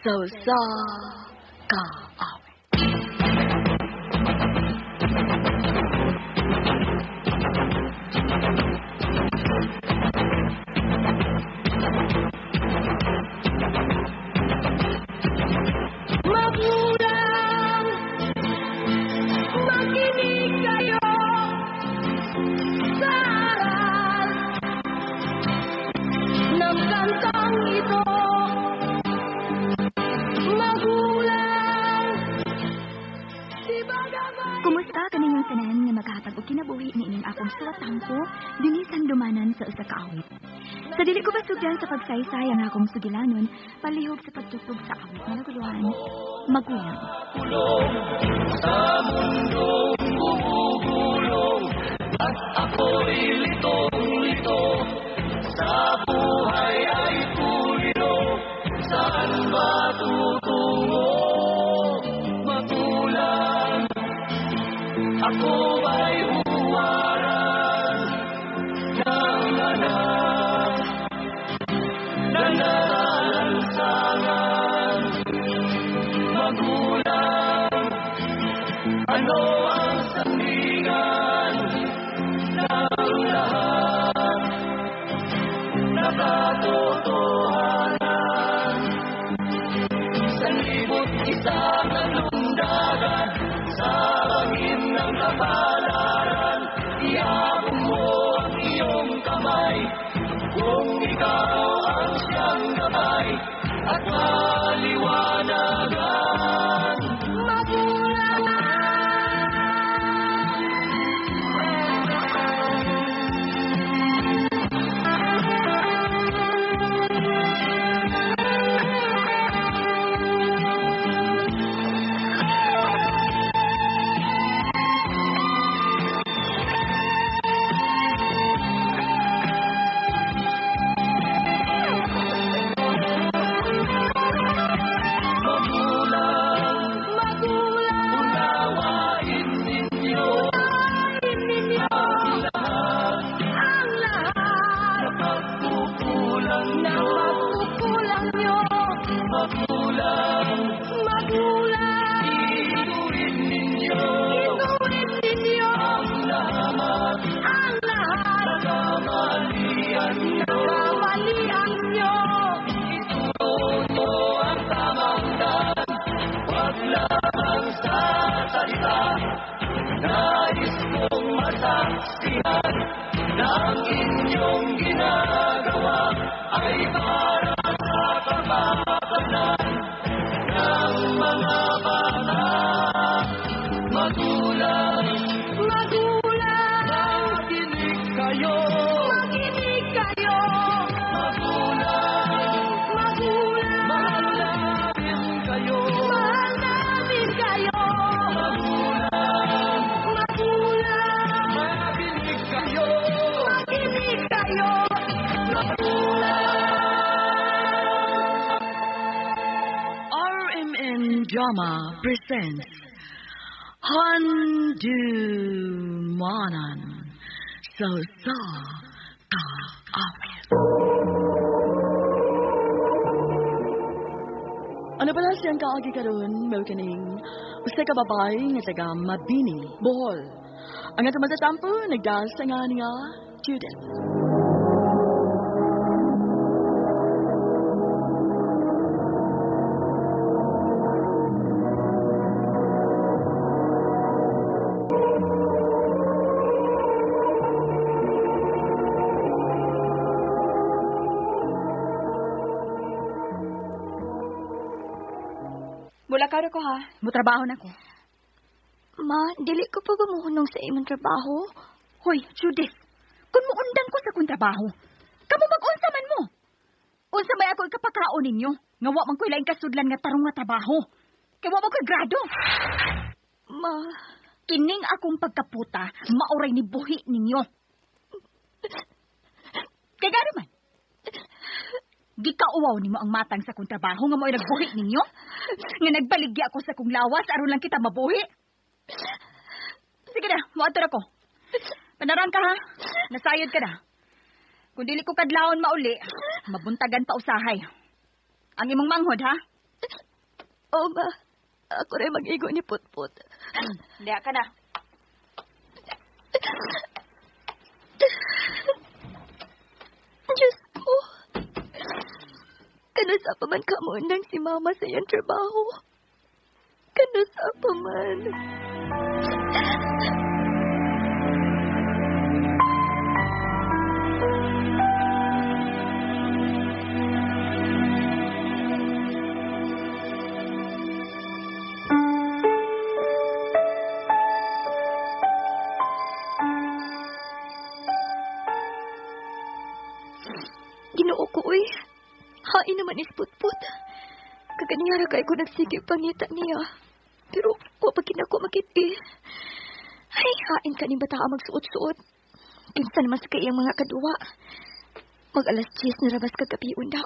Sa usa ka awit. Magulang, makinig kayo sa aral ng kantang ito. Magulang, di ba gabay? Kumusta kaninyong tanan nga maghatag og kinabuhi niining akong suwatangko dinhi sa handumanan sa usa ka awit. Sa dili ko basugdan sa pagsaysay ang akong sugilanon, palihog sa pagtugtog sa awit nga naguluhan, Magulang. Sa mundong gumugulong at ako'y litong-lito. Sa buhay ay tuliro, saan ba tutungo? Magulang, ako ba'y huwaran ng anak na nalalansangan? Magulang, ano ang sandigan ng lahat na katotohanan? 1,001 alundagan sa bangin ng kapalaran, iabot mo ang iyong kamay kung ikaw ang siyang gabay at maliwanagan. Magulang, Magulang, magulang, unawain ninyo unawain ninyo ang lahat ang lahat na pagkukulang na nyo. pagkukulang nyo. Magulang, Magulang, ituwid ninyo ituwid ninyo ang lahat ang lahat na kamalian na nyo. kamalian nyo. Ituro nyo ang tamang daan, huwag lamang sa salita. Nais kong masaksihan na ang inyong ginagawa ay para sa kapakanan ng mga bata. Magulang, Magulang, makinig kayo. Makinig kayo. Magulang, Magulang, mahal namin kayo. Mahal namin kayo. Magulang, Magulang, makinig kayo. Makinig kayo. Magulang. RMN Drama presents Handumanan sa usa ka awit. Ano pala siyang kaagi karon mao kining usa ka babae nga taga Mabini, Bohol. Ang atong matatampo nagdala sa ngalan nga Judith. Mulakaw na ko ha. Mutrabaho na ko. Ma, dili ko pa ba muhunong sa imong trabaho? Hoy, Judith. Kung muundang ko sa kong trabaho, kamo mag-unsa man mo. Unsa may ako ikapakaon ninyo? Nga wa man ko'y laing kasudlan nga tarong nga trabaho. Kay wa man ko'y grado. Ma, Kining akong pagkaputa, maoray ni buhi ninyo. Kay gano man? Gikauwaw nimo ang matang sa kong trabaho nga mo'y nagbuhi ninyo? Nga nagbaligya ako sa kong lawas aron lang kita mabuhi? Sige na, muadto na ko. Panarang ka ha. Nasayod ka na. Kung dili ko kadlawon mauli, mabuntagan pa usahay. Ang imong manghod ha? Oh, ma. Ako rin mag-igo ni Putput. Diha ka na. Diyos ko. Kanusa pa man kamunang si Mama sa iyang trabaho. Kanusa pa man. Ginoo ko, uy. Hain naman is Putput. Kaganiyara kay ko nagsige pangita niya. Pero wa pa gid nako makit-i. Ay, hain ka ning bata magsuot-suot. Kinsa naman sa kayang mga kaduwa. Mag alas 10 na rabas kagabi unda.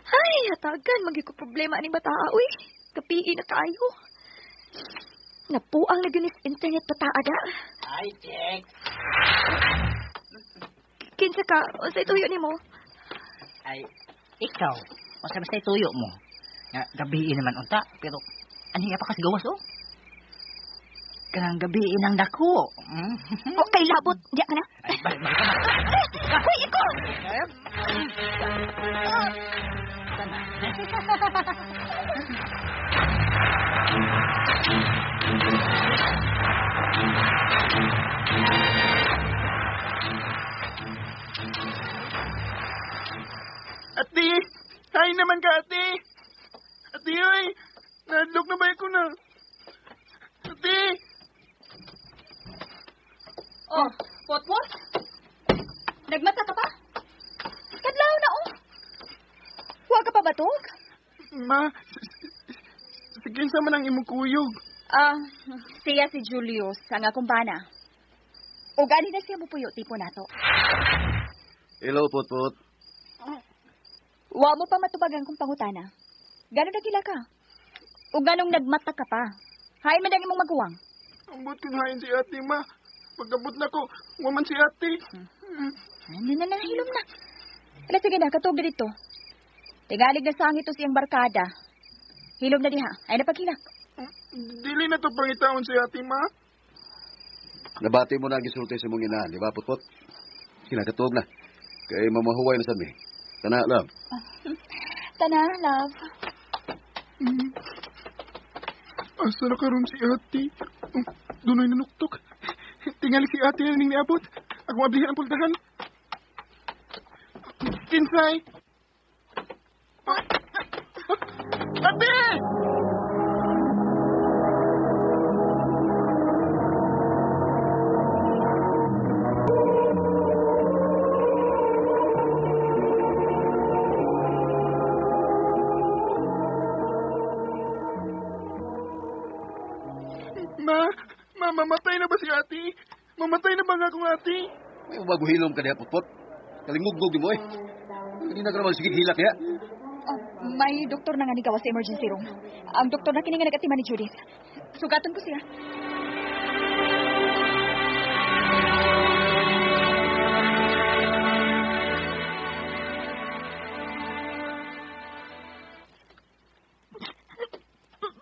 Ay, hatagan magi ko problema aning bata, uy. Gabi na kaayo. Napuang na gyud is internet bata da. Ay, check. Kinsa ka? Unsay tuyo nimo? Ay, ikaw. Unsa ba say tuyo mo? Nga gabi naman unta, pero aniya pa kasi gawas oh. Kanang gabi nang dako. Okay, labot. Diya ka na. Ay, balik balik ka na. Uy, ikaw! Sana. Ate! Hi naman ka, ate! Ate, oy! Nahadlok na ba ko na? Ate! Oh, Potpot? Nagmata ka pa? Kadlaw na, oh. Wa ka pa batog? Ma, sige sa man ang imong kuyog. Ah, siya si Julius, ang akong bana. O gani na siya mupuyo tipo nato. Hello, Putput. Wa mo pa matubagan kung pangutana. Gano'n nagila ka? O ganong nagmata ka pa? Hain man ang imong maguwang. Ambot kong hain si ate, ma. Pagabot na ko, waman si ate. Ano na na, hilom na. Ala, sige na, katog na dito. Tingalig na sangit to siyang barkada. Hilom na diha. Ay napaghilak. Dili na to pangitaon si ate, ma. Nabati mo na ang gisulti sa mong ina, di ba, Putput? Kinakatuog na. Kay mamahuway na sa mi. Tana, love. Tana, love. Asa na karon si ate? Dunay nanuktok. Tingali si ate na ning niabot. Ako ablihan ang pultahan. Kinsay! Ate! Ma, mamatay na ba si ate? Mamatay na ba nga akong ate? May bago hilom ka diha, Putput. Kalingugnog di mo eh. Hindi na ka naman sige hilak ya. Oh, may doktor na nga nigawa sa emergency room. Ang doktor na kini nga nagatima ni Judith. Sugaton ko siya.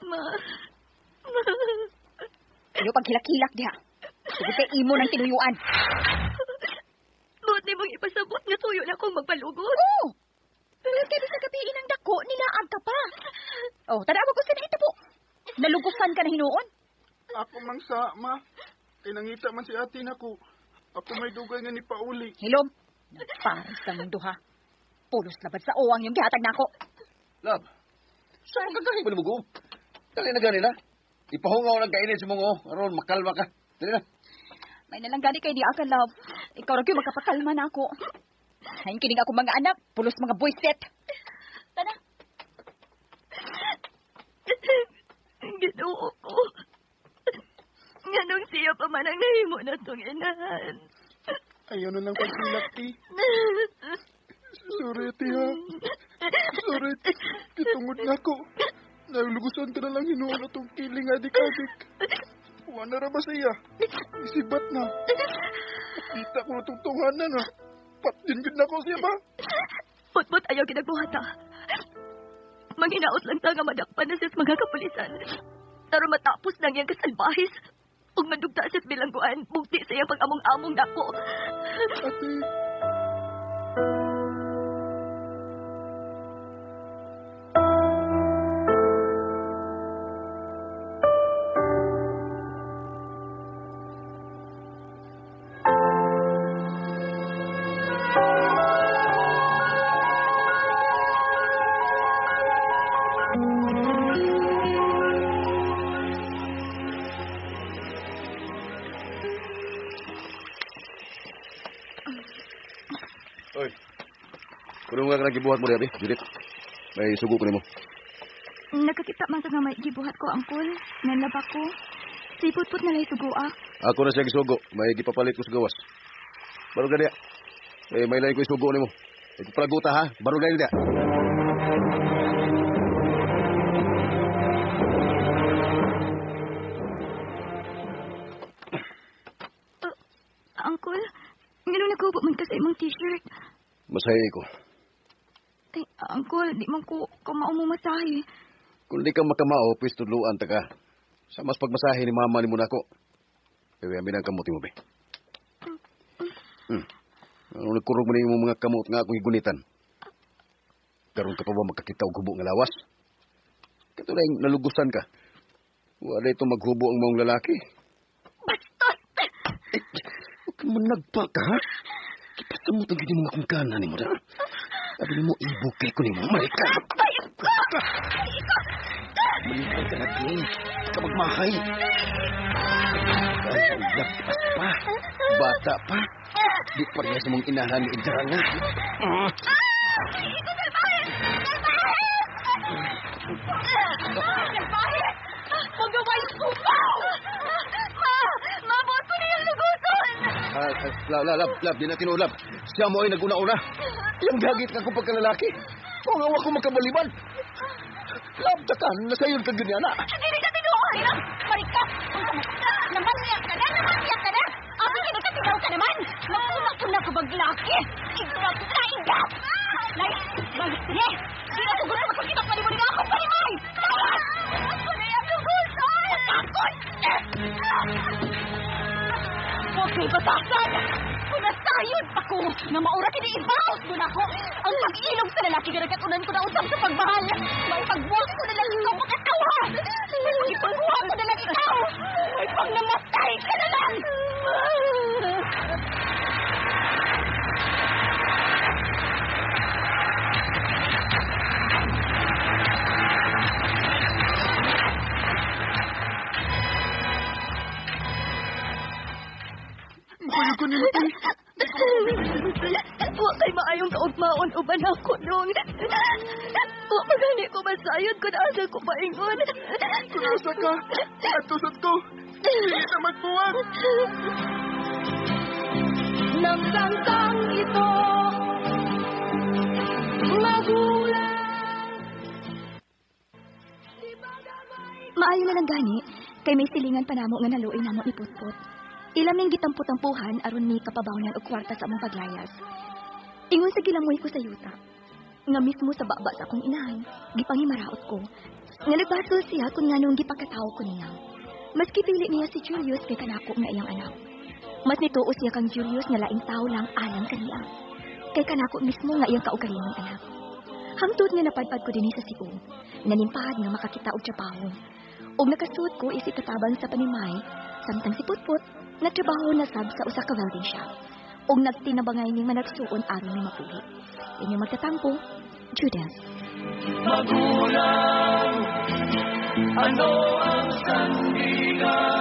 Ma. Iyo paghilak-hilak diha. Tugod kay imo ng tinuyuan. Buot nimong ipasabot nga tuyo na akong magpalugod. Oo! Pero kay bisa gabiin ang dako, nilaag ka pa. Oh, tanawa ko sa nahitabo. Nalugusan ka na hinuon. Ako mang sa, ma. Kay nangita man si ate nako. Ako may dugay nga ni Pauli. Hilom. Nagparis ng mundo ha. Pulos labad sa uwang yung gihatag nako. Love, saan ka gahi ba mo? Dali na gani na. Ipahungaw ng kainin sa mong oh. Aron, makalma ka. Dali na. May nalang gani kay di aka, love. Ikaw ra gyud makapakalma na ako. Hain kining ako mga anak, pulos mga boyset. Tana. Ginoo ko. Nganong siya pa man ang nahimo na tong inahan. Ayaw na lang paghilak, ti. Sorry, ti, ha. Sorry, kitungod na ko. Nalugusan ka na lang hinuon na tong kiling adik-adik. Wala na ra ba siya? Isibat na. Kita ko na tong tunghanan, ha. Patyin gud na ko siya ba? Putput, ayaw ginagbuhata. Manghinaot lang ta nga madakpan na siya sa mga kapulisan. Pero matapos nang iyang kasalbahis, ug madugta siya sa bilangguan, bugti sa iyang pag-among-among nako. Ate. Oy. Kuno nga kanang gibuhat mo diha, Judith. May sugo ko nimo. Nakakita man sa nga may gibuhat ko, Angkol. Nanlaba ko. Si Putput na lay sugo, ah. Ako na siya gisugo. May gipapalit ko sa gawas. Baro gani. Eh, may lain ko isugo nimo. Ipapalaguta ha. Baro gani diha. Angkol, ngano naghubo man ka sa imong t-shirt? Masahe ko. Ay, Angkol, di man ko kamao mo masahe. Kung di ka makamao, pwes tudluan ta ka. Sa mas pagmasahe ni mama ni mo nako. Ewe, amin ang kamuti mo, be. Ano nagkurog mo na yung mga kamot nga akong igunitan? Karon ka pa ba magkakita og hubo nga lawas? Kato na yung nalugusan ka. Wala ito maghubo ang maong lalaki. Bastos! Eh, huwag ka managpa ka, ha? Kipasamot ang gini mga kung kanan ni mo, ha? Sabi mo, ibukay ko ni mo. Marika! Ay, ko! Malikay ka na, King. Ka magmahay. Lapas pa. Bata pa. Di parehas mong inahan ni Idra nga. Iko, salbahe! Salbahe! Salbahe! Magaway supaw! Ma! Mabot ko niyang luguson! Lab, lab, di natin ulab. Siya mo ay naguna-una. Iyang gagit ka kung pagkalalaki. Kung awa ko makabaliban. Lab, taka, nasayon ka ganyan na. Hindi ka tinuod! Marika! Namanyak ka na! Namanyak ka na! Ako kinagkatigaw ka naman! Magpuna-puna ka baglaki! Igap na igap! Laya! Sige! Di na ko gusto makakita pa ni mo na akong palimay! Lawas! Ako na yung luguson! Takot! Huwag kay batasan! Punasayod pa ko! Nga maura kini ibaos mo na ako! Ang pag-ilog sa lalaki nga nagkatunan ko na usap sa pagmahal! May pagbuhat ko na lang ikaw makatawa! May pagbuhat ko na lang ikaw! May pagnamatay ka na lang! Makuyo ko nimo, Tay. Wa kay maayong kaugmaon uban ako nung. Wa magani ko masayod kun asa ko paingon. Kung asa ka, atusot ko. Hindi na magbuwag. Ng kantang ito, magulang. Maayo na lang gani, kay may silingan pa namo nga naluoy namo ni Putput. Ilaming gitampo-tampuhan aron mi kapabawnan og kwarta sa among paglayas. Ingon sa gilamoy ko sa yuta, nga mismo sa baba sa akong inahan, gipangimaraot ko. Nga nagbasol siya kung nganong gipakatawo ko niya. Maski pili niya si Julius kay kanako nga iyang anak. Mas nituo siya kang Julius nga laing tao lang alang kaniya. Kay kanako mismo nga iyang kaugalingong anak. Hangtod nga napadpad ko dinhi sa Cebu, nanimpahad nga makakita og trabaho. Og nakasuot ko isip katabang sa panimay, samtang si Putput nagtrabaho na sab sa usa ka welding shop. Og nagtinabangay ning managsuon aron mi mapuhi. Inyong magtatampo, Judith. Magulang, ano ang sandigan?